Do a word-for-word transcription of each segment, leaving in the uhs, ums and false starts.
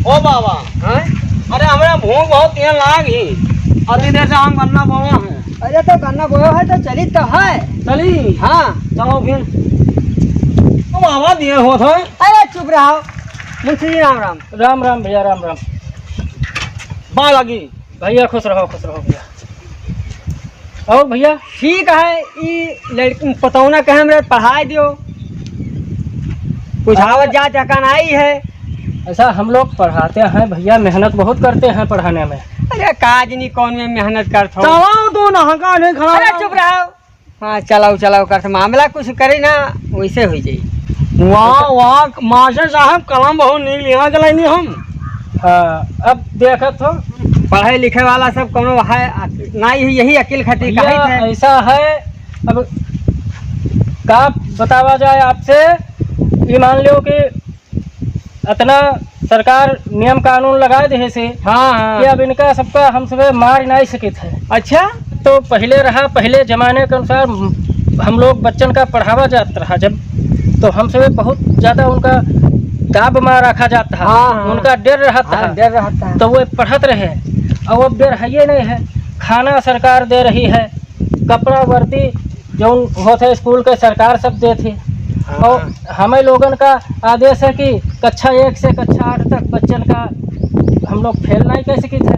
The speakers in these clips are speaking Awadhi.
ओ बाबा, हैं? अरे, हमरा भूख बहुत तेज लाग ही। अतनी देर से हम गन्ना बोवा है। अरे, तो गन्ना बोवा है तो चली तो है। चली? हाँ। चलो फिर। ओ बाबा, देर होत है। अरे, चुप रहो। मुंशी जी, राम राम। राम राम भैया, राम राम। बा लगी। भैया, खुश रहो, खुश रहो भैया। और भैया? ठीक है, ई लड़की पतौना कहे हमरे पढ़ाई दियो, कुछ आवत जात का नाई है। ऐसा हम लोग पढ़ाते हैं भैया, मेहनत बहुत करते हैं पढ़ाने में। अरे काज नहीं, कौन में मेहनत करत हो? चलाओ दो ना, हंका नहीं खड़ा अरे रहो। चुप रहो। हाँ, चलाओ, चलाओ, करत मामला कुछ करे ना, वैसे हो जाई। वाह, वाह, मास्टर साहब, कलम बहुत नीक लिहा के लाइनी हम। हाँ, अब देखत हो। पढ़े लिखे वाला सब कौनो है, ना ही यही अकिल खातिर भैया, कहा है। ऐसा है, अब का बतावा जाए आपसे, ये मान लो कि अतना सरकार नियम कानून लगाए देहे से हाँ, हाँ। कि अब इनका सबका हम सबे मार नाई सकित है। अच्छा? तो पहिले रहा, पहिले जमाने के अनुसार हम लोग बच्चन का पढ़ावा जात रहा जब, तो हम सबे बहुत ज्यादा उनका दाब मा रखा जात रहा, हाँ, हाँ। उनका डर रहत हाँ, रहा। डर रहत रहा। तो वो पढ़त रहे, और अब डर है ये नहीं है, खाना सरकार दे रही है, कपड़ा वर्दी जौन होत है स्कूल के सरकार सब देत है। हाँ। और हमें लोगन का आदेश है कि कक्षा एक से कक्षा आठ तक बच्चन का हम लोग फेल नहीं कर सकित है।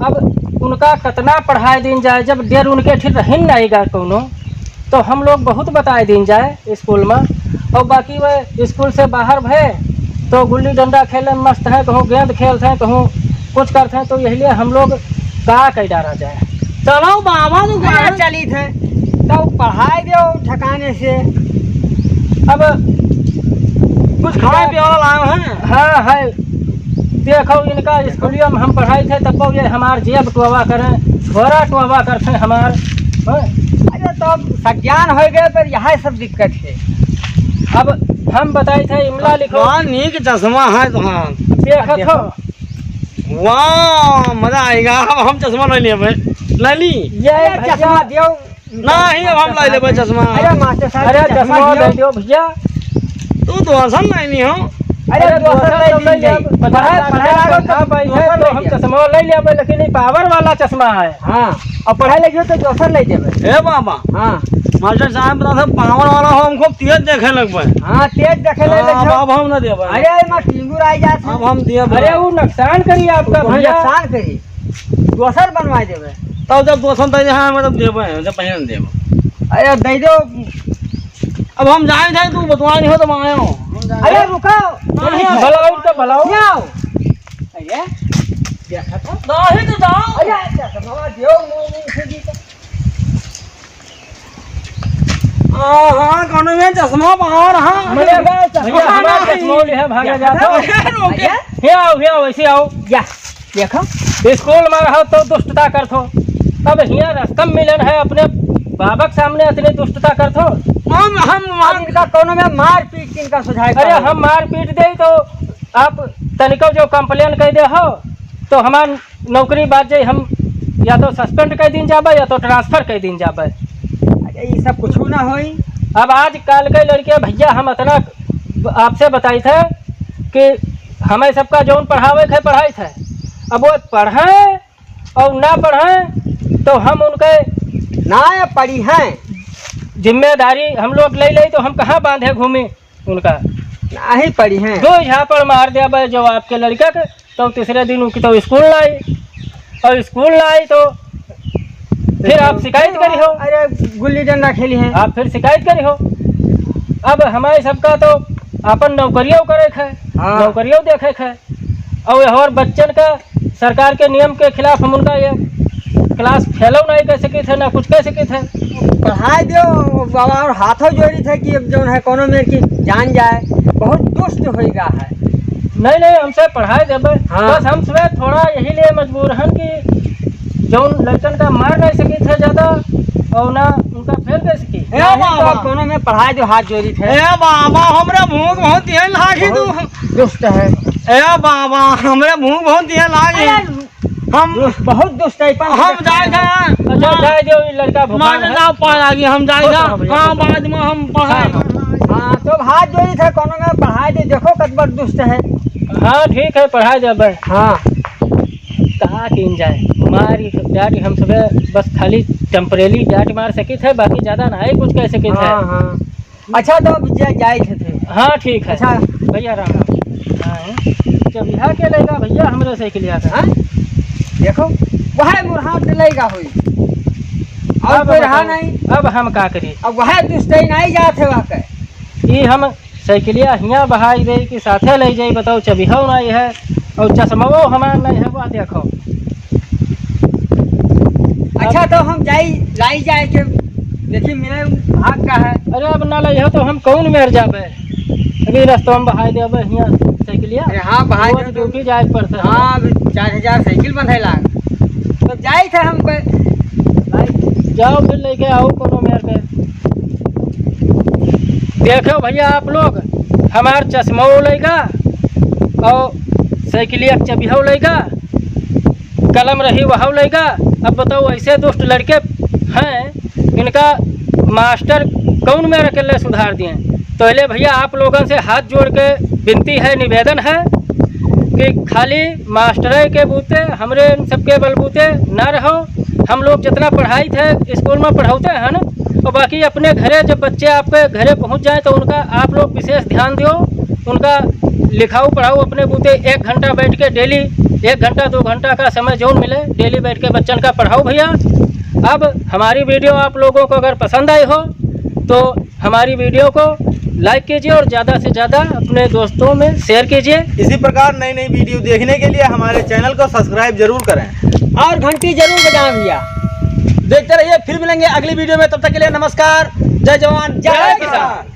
अब उनका कितना पढ़ाई दीन जाए, जब डेर उनके ठीक रहिन नहीं गा कौनो, तो हम लोग बहुत बताए दीन जाए स्कूल में। और बाकी वह स्कूल से बाहर भए तो गुल्ली डंडा खेले में मस्त है, कहूँ गेंद खेलत हैं, कहूँ कुछ करत हैं, तो यही लिए हम लोग का कई डारा जाए। चलो बाबा, तू अरे गाना चलित है, तो पढ़ाई दो ठिकाने से। अब कुछ खाए पिए वाला लाए हैं? हाँ, है। देखो, इनका स्कूलिया में हम पढ़ाई थे, तब ये हमार जेब टोवा करें, झोरा टोवा करते हमार। हाँ? अरे, तो अब सज्ञान हो गए, पर यह सब दिक्कत है। अब हम बताई थे, इमला लिखो। वाह, नीक चश्मा है तुहार। देखत हो। वाह, मजा आएगा। अब हम चश्मा ले लेबे। ले ली? ये अरे, भैया। चश्मा दियो। नहीं, अब हम ले लेबे चश्मा। अरे, मास्टर साहब, अरे, चश्मा चश्मा दियो। ले दियो भैया। तू दोसर नहीं, नहीं हो। अरे, अरे, दोसर दोसर ले तो ली ले जाई। लेब। पढ़ाई, पढ़ाई लागो तो ना पाई है, दोसर तो ले हम जाए। चश्मा ले लेबे, लेकिन ये पावर वाला चश्मा है। हाँ, और पढ़ाई लगी हो तो दोसर ले देबे। ए बाबा। हाँ। मास्टर साहब, बता दे, पावर वाला हो, हमको तेज देखे लगबे। हाँ, तेज देखे हाँ, लग अब, जाओ। अब हम ना देबे। अरे, एमा टिंगुर आ जात है। अब हम देबे। अरे, वो नुकसान करी आपका वो भैया। नुकसान करी। दोसर बनवा देबे। तब जब दोसर दे दे, हाँ, मतलब देबे, जब पहले देबे। अरे, दे दो। अब हम जाए, जाए, तू बतवा नहीं हो तो आए हो। अरे, रुको। नहीं, भलाओ तो भलाओ। क्या हो? अरे, देखा था? नहीं तो जाओ। अरे, चश्मा दियो, मुंह, मुंह से भी तो। हाँ, हाँ, कौनो में चश्मा बाहर, हाँ। मने भैया, चश्मा भैया, हमार नहीं। चश्मा ले है, भागा जात हो। अरे, रोके। अरे। हे आओ, हे आओ, ऐसे आओ। या, देखो। स्कूल में रहो तो दुष्टता करत हो। अब हियाँ रस्ता मिलन है, अपने बाबक सामने इतनी दुष्टता करत हो। हम, हम, हम इनका कौनो में मारपीट, इनका सुझाव अरे, करो। हम मारपीट दे तो आप तनिको जो complain कर दे हो, तो हमार नौकरी बाज जाई, हम या तो suspend कर दीन जाबे या तो transfer कर दीन जाबे। अरे, ये सब कुछ ना होई। अब आजकल के लड़के भैया, हम इतना आपसे बताई थे कि हमें सबका जौन पढ़ावे थे, पढ़ाई थे। अब वो पढ़े और ना पढ़े, तो हम उनके ना पढ़ी हैं। जिम्मेदारी हम लोग ले ले, तो हम कहाँ बांधे घूमी? उनका। नाही पढ़ी हैं। दो झापड़ मार देबे जो आपके लड़का के, तो तीसरे दिन उनकी तो स्कूल ना आई, और स्कूल ना आई तो फिर आप शिकायत करी हो। अरे, गुल्ली डंडा खेली हैं। आप फिर शिकायत करी हो। अब हमारे सबका तो अपन नौकरियों करे क है, हाँ। नौकरियों देखे क है, और हमारे बच्चन का सरकार के नियम के खिलाफ हम उनका ये class फेलो नहीं कर सके थे, ना कुछ कर सके थे। पढ़ाई दो बाबा, और हाथों जोड़ी थे कि अब जौन है कोनो मेर की जान जाए, बहुत दुष्ट होई गा है। नहीं, नहीं, हमसे पढ़ाई देबे। हाँ। बस हम सब थोड़ा यही लिए मजबूर हन कि जौन लड़कन का मार नहीं सके थे ज्यादा और ना उनका फेल कर सके। ए नहीं तो बाबा। कोनो में पढ़ाई दो, हाथ जोड़ी थे। ए बाबा, हमरा भूख बहुत तेज लागी तू। दुष्ट है। ए बाबा, हमरा भूख बहुत तेज लागी। अरे, हम बहुत दुष्ट है, पर हम जाए थे। अच्छा, जाए दो, ये लड़का भुखान मार है। ना पा लागी, हम जाए खुश थे। रहो भैया, हाँ, खुश रहो। बाद में हम पढ़ाए। हाँ, हाँ। हाँ, तो हाथ जोड़ी थे, कोनो में पढ़ाई दे, देखो कतबर दुष्ट है। हाँ, ठीक है, पढ़ाइ देबे। हाँ। का कीन जाए, मारी डाटी हम सबे बस खाली temporary डाट मार सकित है, बाकी ज्यादा नाहीं कुछ कह सकित है। हाँ, हाँ। अच्छा, तो अब जा-, जाइत है फिर। हाँ, ठीक है। अच्छा। भइया, राम राम। हाँ, चबिहा के लइगा भइया हमरे साइकिलिया का। हाँ? देखो, वह मोर हाथ लइगा होई। और अब कोई रहा बताओ, नहीं। अब हम का करी? अब वह दुष्टई नाहीं जात है वहाँ के। ई हम साइकिलिया हियाँ बहाइ देई कि साथे लइ जाई, बताओ, चबिहौ नाहीं है और चश्मवो हमार नाहीं है, वह देखो। अच्छा, तो हम जाई, लाई जाए के, देखी मिले भाग का है। अरे, अब ना लइहो तो हम कौन मेर जाबे? अभी रस्तवा में बहाइ देबे हियाँ साइकिलिया। अरे हाँ, बहाइ वो दे तो। ड्यूटी जाए के पड़ता है। हाँ, अभी चार हजार साइकिल बंधे लाग। तो जाइत है हम पे। जाओ फिर लइके आओ कोनो मेर के। देखो भइया आप लोग, हमार चश्मो लइगा और साइकिलिया के चबिहौ लइगा, कलम रही वहौ लइगा। अब बताओ, ऐसे दुष्ट लड़के हैं, इनका मास्टर कौन मेर अकेले सुधार दिए? तो ले भइया, आप लोगन से हाथ जोड़ के विनती है, निवेदन है कि खाली मास्टरे के बूते, हमरे इन सबके बलबूते ना रहो। हम लोग जितना पढ़ाइत है, स्कूल में पढ़ौते हैं ना, और बाकी अपने घरे जब बच्चे आपके घरे पहुँच जाएँ तो उनका आप लोग विशेष ध्यान दियो, उनका लिखाओ पढ़ाओ अपने बूते, एक घंटा बैठ के डेली, एक घंटा दो घंटा का समय जौन मिले, डेली बैठ के बच्चन का पढ़ाओ भइया। अब हमारी वीडियो आप लोगों को अगर पसंद आई हो तो हमारी वीडियो को लाइक कीजिए और ज़्यादा से ज़्यादा अपने दोस्तों में शेयर कीजिए। इसी प्रकार नई नई वीडियो देखने के लिए हमारे चैनल को सब्सक्राइब जरूर करें और घंटी जरूर बजाएं भइया। देखते रहिए, फिर मिलेंगे अगली वीडियो में। तब तक के लिए नमस्कार, जय जवान, जय जय किसान। किसान।